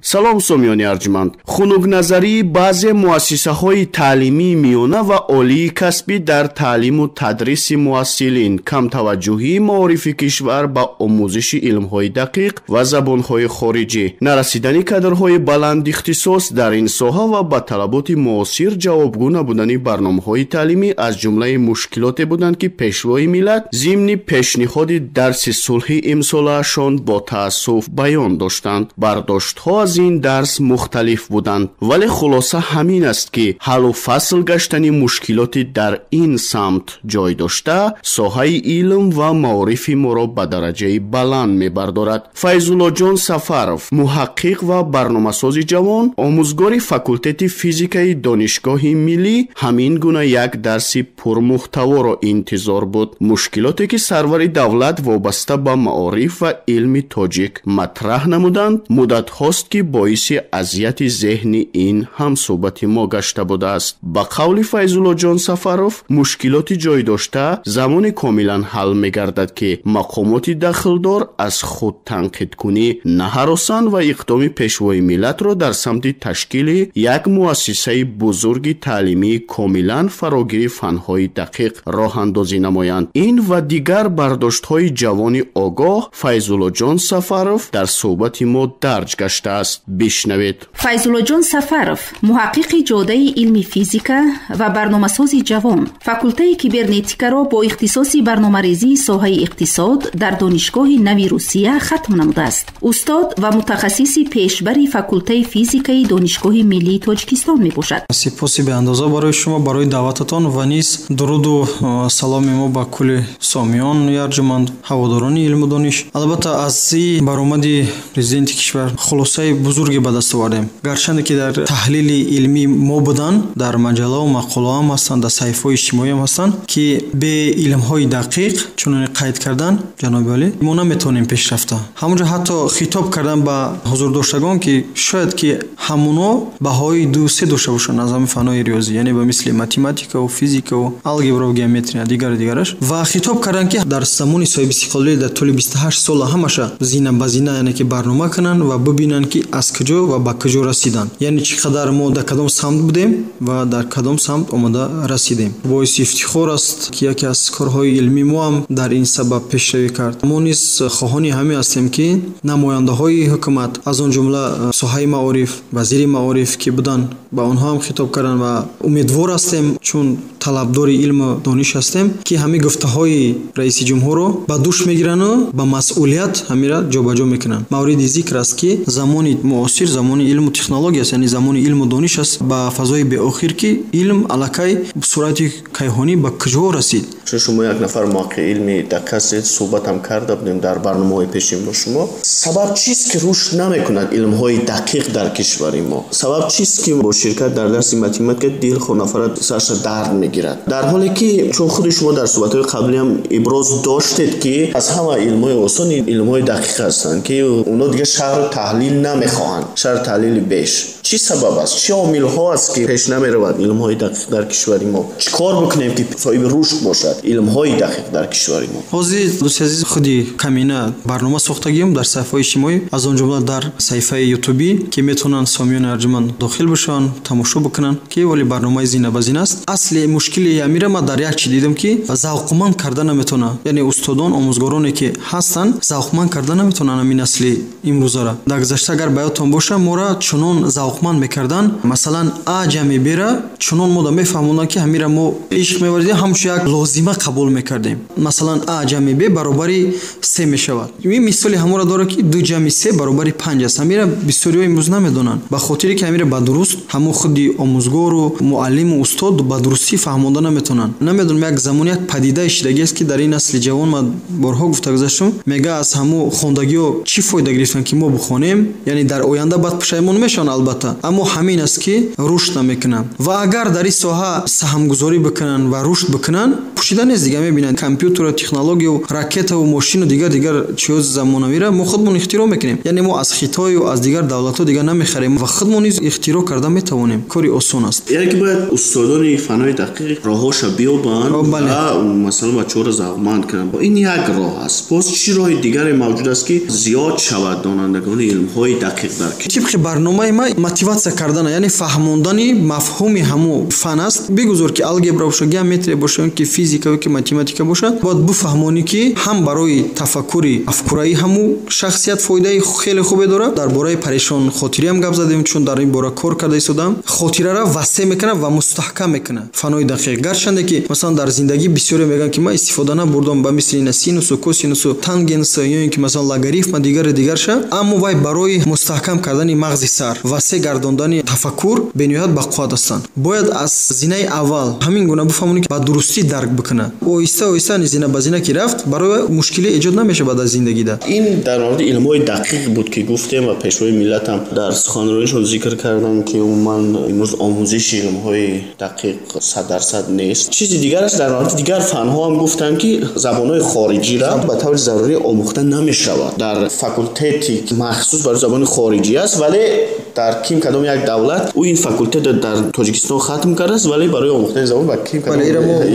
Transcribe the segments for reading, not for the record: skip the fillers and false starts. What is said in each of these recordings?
Салом, сомиёни арҷманд. Хунукназарии баъзе муассисаҳои таълимии миёна ва олии касбӣ дар таълиму тадриси муассилин, камтаваҷҷӯҳии маорифи кишвар ба омӯзиши илмҳои дақиқ ва забонҳои хориҷӣ, нарасидани кадрҳои баландихтисос дар ин соҳа ва ба талаботи муосир ҷавобгӯ набудани барномаҳои таълимӣ аз ҷумлаи мушкилоте буданд, ки пешвои миллат зимни пешниҳоди дарси сулҳи имсолаашон бо таассуф баён доштанд. Бардоштҳо аз ин дарс мухталиф буданд, вале хулоса ҳамин аст, ки ҳаллу фасл гаштани мушкилоти дар ин самт ҷой дошта соҳаи илм ва маорифи моро ба дараҷаи баланд мебардорад. Файзуллоҷон Сафаров, муҳаққиқ ва барномасози ҷавон, омӯзгори факултети физикаи Донишгоҳи миллӣ, ҳамин гуна як дарси пурмуҳтаворо интизор буд. Мушкилоте ки сарвари давлат вобаста ба маориф ва илми тоҷик матраҳ намуданд, муддатҳост, ки боиси азияти зеҳни ин ҳамсӯҳбати мо гашта будааст. Ба қавли Файзуллоҷон Сафаров, мушкилоти ҷой дошта замоне комилан ҳал мегардад, ки мақомоти дахлдор аз худ танқидкунӣ наҳаросанд ва иқдоми пешвои миллатро дар самти ташкили як муассисаи бузурги таълимии комилан фарогири фанҳои дақиқ роҳандозӣ намоянд. Ин ва дигар бардоштҳои ҷавони огоҳ Файзуллоҷон Сафаров дар суҳбати мо дарҷ гаштааст. Бишнавед. Файзуллоҷон Сафаров, муҳаққиқи ҷодаи илми физика ва барномасози ҷавон, факултаи кибернетикаро бо ихтисоси барномарезии соҳаи иқтисод дар Донишгоҳи нави Русия хатм намудааст. Устод ва мутахассиси пешбари факултаи физикаи Донишгоҳи миллии Тоҷикистон мебошад. Сипоси беандоза барои шумо, барои даъвататон ва низ дуруду саломи мо ба кулли сомиён арҷуманд, ҳаводорони илму дониш. Албатта, аз ин баромади президенти кишвар хулосаи бузурге ба даст овардем. Гарчанде ки дар таҳлили илмӣ мо будан, дар маҷаллаву мақолаҳо ҳам ҳастанд, дар саҳифаҳои иҷтимоӣ ҳам ҳастанд, ки бе илмҳои дақиқ, чуноне қайд кардан ҷаноби олӣ, мо наметавонем пешрафта. Ҳамонҷо ҳатто хитоб кардан ба ҳузурдоштагон, ки шояд ки ҳамуно баҳои 2-3 дошта бошанд аз ҳамин фанҳои риёзӣ, яъне ба мисли математикаву физикаву алгебраву геометрия дигару дигараш, ва хитоб кардан, ки дар замони соҳибистиқлолӣ дар тӯли 28 сола ҳамаша зина ба зина, яъне ки барнома кунанд ва бибинанд, ки аз куҷо ва ба куҷо расиданд, яъне чӣ қадар мо дар кадом самт будем ва дар кадом самт омода расидем. Боиси ифтихор аст, ки яке аз корҳои илмии мо ҳам дар ин сабаб пешравӣ кард. Мо низ хоҳони ҳамин ҳастем, ки намояндаҳои ҳукумат, аз он ҷумла соҳаи маориф, вазири маориф ки буданд, ба онҳо ҳам хитоб карданд ва умедвор ҳастем, чун талабдори илму дониш ҳастем, ки ҳамин гуфтаҳои раиси ҷумҳурро ба дӯш мегирану ба масъулият ҳамира ҷобаҷо мекунанд. Мавриди зикр аст, ки замони муосир замони илму технология аст, яъне замони илму дониш аст, ба фазои беохир, ки илм аллакай суръати кайҳонӣ ба куҷо расид. Чун шумо як нафар муҳаққиқи илми дақиқ ҳастед, суҳбатам карда будем дар барномаҳои пешин бо шумо. Сабаб чист, ки рушд намекунад илмҳои дақиқ дар кишвари мо? Сабаб чист, ки бо ширкат дар дарси математика дилхоҳ нафара сарша дард мегирад, дар ҳоле ки чун худи шумо дар суҳбатҳои қаблиам иброз доштед, ки аз ҳама илмҳои осон илмҳои дақиқ ҳастанд, ки онҳо дигар шарҳу таҳлил намехоҳанд, шарҳу таҳлили беш? Чӣ сабаб аст, чӣ омилҳо аст, ки пеш намеравад илмҳои дақиқ дар кишвари мо? Чӣ кор бикунем, ки соҳиби рушд бошад илмҳои дақиқ дар кишвари мо? Ҳозир, дӯсти азиз, худи камина барнома сохтагием дар саҳифаҳои иҷтимоӣ, аз он ҷумла дар саҳифаи ютубӣ, ки метавонанд сомиёни арҷуманд дохил бишаванд, тамошо бикунанд, ки вале барномаи зина ба зина аст. Асли мушкили амира ман дар як чи дидам, ки завқманд карда наметавонад, яъне устодон, омӯзгороне ки ҳастанд, завқманд карда наметавонанд ҳамин насли имрӯзара. Дар гузашта, агар ба ёдтон боша, моро чунон завқманд мекарданд, масалан, а ҷамъи бера чунон мо да мефаҳмонданд, ки ҳамира мо ишқ меварзидем, ҳамчун як лозима қабул мекардем. Масалан, а ҷамъи б баробари се мешавад. Ин мисоли ҳамонро дорад, ки ду ҷамъи се баробари панҷ аст. Ҳамира бисёриҳо имрӯз намедонанд, ба хотире ки ҳамира ба дуруст ҳамон худи омӯзгору муаллиму устод ба дурустӣ фаҳмонда наметавонанд. Намедонам, як замон як падидаи шидагӣ аст, ки дар ин насли ҷавон ман борҳо гуфта гузаштам, мега аз ҳамун хондагиҳо чӣ фоида гирифтанд, ки мо бихонем, яъне дар оянда баъд пушаймон мешаванд албатта, аммо ҳамин аст, ки рушд намекунанд. Ва агар дар ин соҳа саҳмгузорӣ бикунанд ва рушд бикунанд, пӯшида нест, дига мебинанд компютеру, технологияу, ракетаву, мошину дигар дигар чиҳози замонавиро мо худмон ихтироъ мекунем, яъне мо аз Хитою аз дигар давлатҳо дигар намехарем ва худмон низ ихтироъ карда метавонем. Кори осон аст. Яъне ки бояд устодони фанҳои дақиқ дақиқ роҳҳоша биёбанд ва масалан бачаҳоро завқманд кунанд. Ин як роҳ аст. Боз чӣ роҳи дигаре мавҷуд аст, ки зиёд шавад донандагони илмҳои дақиқ дар кишвар? Тибқи барномаи ма мотиватсия кардана, яъне фаҳмондани мафҳуми ҳамун фан аст. Бигузор ки алгебра боша, геометрия боша, ё ки физика ё ки математика бошад, бояд бифаҳмонӣ, ки ҳам барои тафаккури афкураи ҳамун шахсият фоидаи хеле хубе дорад. Дар бораи парешонхотириам гап задем, чун дар ин бора кор карда истодам. Хотирара васеъ мекунад ва мустаҳкам мекунад фанҳои дақиқ. Гарчанде ки масалан дар зиндагӣ бисёре мегӯянд, ки ман истифода набурдам ба мисли ина синусу косинусу тангенс ё ин ки масалан логарифма дигари дигарша, аммо вай барои мустаҳкам кардани мағзи сар, васеъ гардондани тафаккур бениҳоят бақувват ҳастанд. Бояд аз зинаи аввал ҳамин гуна бифаҳмонӣ, ки ба дурустӣ дарк бикунад. Оҳиста оҳиста зина ба зина ки рафт, барои мушкилӣ эҷод намешавад аз зиндагида. Ин дар мавриди илмҳои дақиқ буд, ки гуфтем ва пешвои миллатам дар суханронишон зикр карданд, ки умуман имрӯз омӯзиши илмҳои дақиқ 100% нест. Чизи дигараш дар мавриди дигар фанҳо ҳам гуфтанд, ки забонҳои хориҷиро ба таври зарурӣ омӯхта намешавад. Дар факултети махсус барои забони хориҷӣ аст, вале дар ким кадом як давлат ӯ ин факултетро дар Тоҷикистон хатм кардааст, вале барои омӯхтани забон ба ким кадом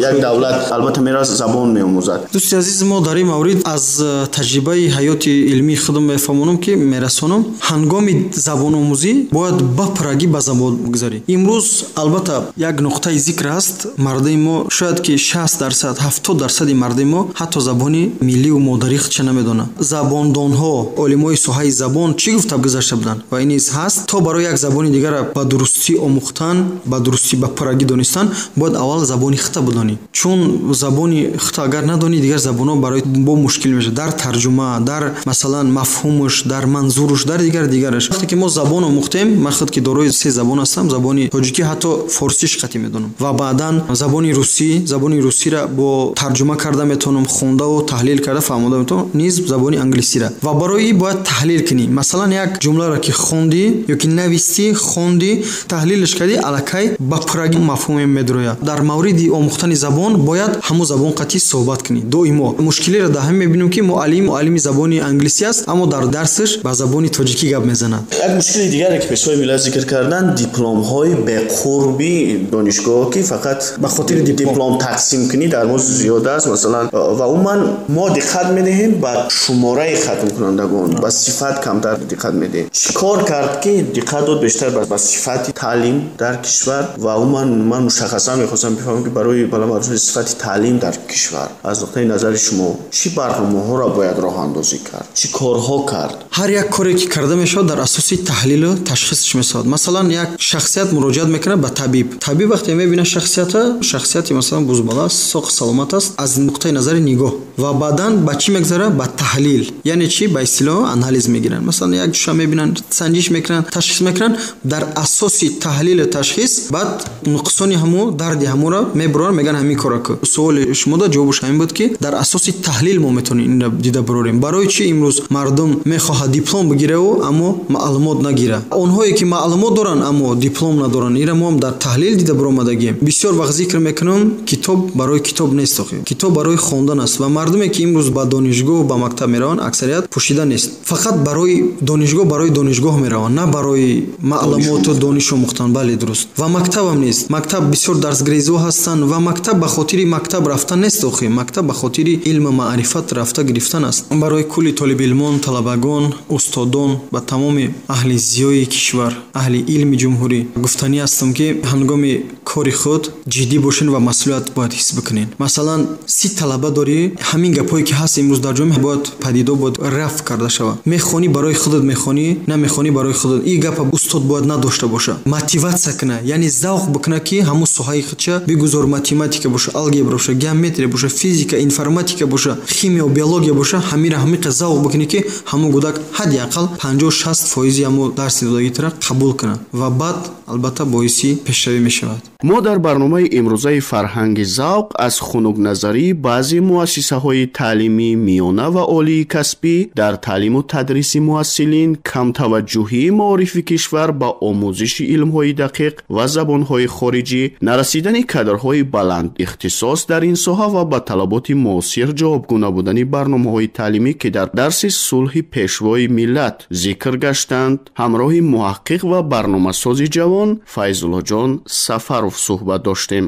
як давлат албатта меравад, забон меомӯзад. Дӯсти азиз, мо дар ин маврид аз таҷрибаи ҳаёти илмии худам мефаҳмонам, ки мерасонам. Ҳангоми забономӯзӣ бояд ба пуррагӣ ба забон гузарӣ. Имрӯз албатта як нуқтаи зикр аст, мардуми мо шояд ки 60%, 70% мардуми мо ҳатто забони милливу модарии худша намедонад. Забондонҳо, олимои соҳаи забон чӣ гуфта гузашта буданд ва ин низ ҳаст. То барои як забони дигарро ба дурустӣ омӯхтан, ба дурустӣ ба пуррагӣ донистан, бояд аввал забони худта бидонӣ. Чун забони худта агар надонӣ, дигар забонҳо барои бо мушкил мешавад дар тарҷума, дар масалан мафҳумаш, дар манзуруш, дар дигар дигараш. Вақте ки мо забон омӯхтем, ман худ ки дорои се забон ҳастам, забони тоҷикӣ ҳатто форсиш қатъӣ медонам ва баъдан забони русӣ, забони русиро бо тарҷума карда метавонам, хондаву таҳлил карда фаҳмода метавонам, низ забони англисиро. Ва барои ин бояд таҳлил кунӣ. Масалан як ҷумларо ки хондӣ ё ки навистӣ, хондӣ, таҳлилаш кардӣ, аллакай ба пуррагӣ мафҳуме медрояд. Дар мавриди омӯхтани забон бояд ҳамон забон қатъӣ суҳбат кунӣ доимо. Мушкилиро дар ҳамин мебинем, ки муаллим муаллими забони англисӣ аст, аммо дар дарсаш ба забони тоҷикӣ гап мезанад. Як мушкили дигаре, ки пешвои миллат зикр карданд, дипломҳои беқурби донишгоҳ, ки фақат ба хотири диплом тақсим кунӣ дар мо зиёд аст масалан. Ва умуман мо диққат медиҳем ба шумораи хатмкунандагон, ба сифат камтар диққат медиҳем. Чӣ кор кард, ки диққат дод бештар ба сифати таълим дар кишвар? Ва умуман ман мушаххасан мехостам бифаҳмам, ки барои баланд бардоштани сифати таълим дар кишвар аз нуқтаи назари шумо чӣ барномаҳоро бояд роҳандозӣ кард, чӣ корҳо кард? Ҳар як коре ки карда мешавад, дар асоси таҳлилу ташхисш мешавад. Масалан як шахсият муроҷиат мекунад ба табиб. Табиб вақте мебинад шахсията, шахсияти масалан бузбала аст, соқ саломат аст аз нуқтаи назари нигоҳ, ва баъдан ба чӣ мегзарад? Ба таҳлил. Яъне чӣ? Ба истилоҳ анализ мегиранд. Масалан як ҷуша мебинанд, санҷиш мекунанд, ташхис мекунанд. Дар асоси таҳлилу ташхис баъд нуқсони ҳамо, дарди ҳаморо мебуранд, мегӯянд ҳамин корро кун. Суоли шумо да ҷавобаш ҳамин буд, ки дар асоси таҳлил мо метавонем инро дида бурорем. Барои чӣ имрӯз мардум мехоҳад диплом бигираву, аммо маълумот нагирад? Онҳое ки маълумот доранд, аммо диплом надоранд, инро мо ҳам дар таҳлил дида буромадагием. Бисёр вақт зикр мекунам, китоб барои китоб нест, охир китоб барои хондан аст. Ва мардуме ки имрӯз ба донишгоҳ, ба мактаб мераванд, аксарият пӯшида нест. Фақат барои донишгоҳ, барои донишгоҳ мераванд, на барои маълумоту дониш омӯхтан. Бале, дуруст. Ва мактабам нест. Мактаб бисёр дарсгрезҳо ҳастанд ва мактаб ба хотири мактаб рафтан нест, охир мактаб ба хотири илму маърифат рафта гирифтан аст. Барои кулли толибилмон, талабагон, устодон ва тамоми аҳли зиёи кишвар, аҳли илми ҷумҳурӣ гуфтанӣ ҳастам, ки ҳангоми кори худ ҷиддӣ бошед ва масъулият бояд ҳис бикунед. Масалан 30 талаба дорӣ, ҳамин гапҳое ки ҳаст имрӯз дар ҷомеа бояд падидо, бояд рафъ карда шавад. Мехонӣ барои худат мехонӣ, намехонӣ барои худат. Ин гапа устод бояд надошта бошад. Мотиватсия кунад, яъне завқ бикунад, ки ҳамун соҳаи худша бигузор математика боша, алгебра боша, геометрия боша, физика, информатика боша, химия, биология боша, ҳамира ҳамиқа завқ бикунӣ, ки ҳамун кӯдак ҳадди ақал 50-60 фоизи ҳамун дарси додагитара қабул кунад ва баъд албатта боиси пешравӣ мешавад. Мо дар барномаи имрӯзаи фарҳанги завқ аз хунукназарии баъзе муассисаҳои таълимии миёна ва олии касбӣ дар таълиму тадриси муҳассилин, камтаваҷҷӯҳии маорифи кишвар ба омӯзиши илмҳои дақиқ ва забонҳои хориҷӣ, нарасидани кадрҳои баланд ихтисос дар ин соҳа ва ба талаботи муосир ҷавобгӯ набудани барномаҳои таълимӣ, ки дар дарси сулҳи пешвои миллат зикр гаштанд, ҳамроҳи муҳаққиқ ва барномасози ҷавон Файзуллоҷон Сафаров суҳбат доштем.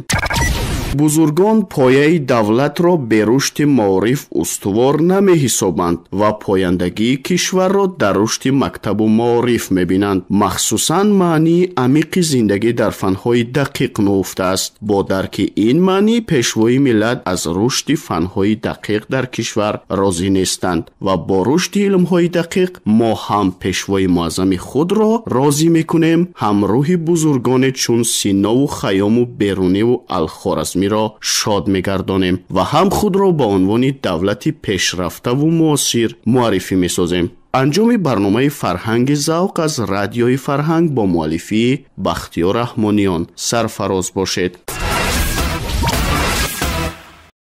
Бузургон пояи давлатро бе рушди маориф устувор намеҳисобанд ва пояндагии кишварро дар рушди мактабу маориф мебинанд. Махсусан маънии амиқи зиндагӣ дар фанҳои дақиқ нуҳуфтааст. Бо дарки ин маънӣ пешвои миллат аз рушди фанҳои дақиқ дар кишвар розӣ нестанд ва бо рушди илмҳои дақиқ мо ҳам пешвои муаззами худро розӣ мекунем, ҳам рӯҳи бузургоне чун Синову Хайёму Беруниву Алхоразмиро шод мегардонем ва ҳам худро ба унвони давлати пешрафтаву муосир муаррифӣ месозем. Анҷоми барномаи «Фарҳанги завқ» аз Радиои Фарҳанг бо муаллифии Бахтиёр Раҳмониён. Сарфароз бошед.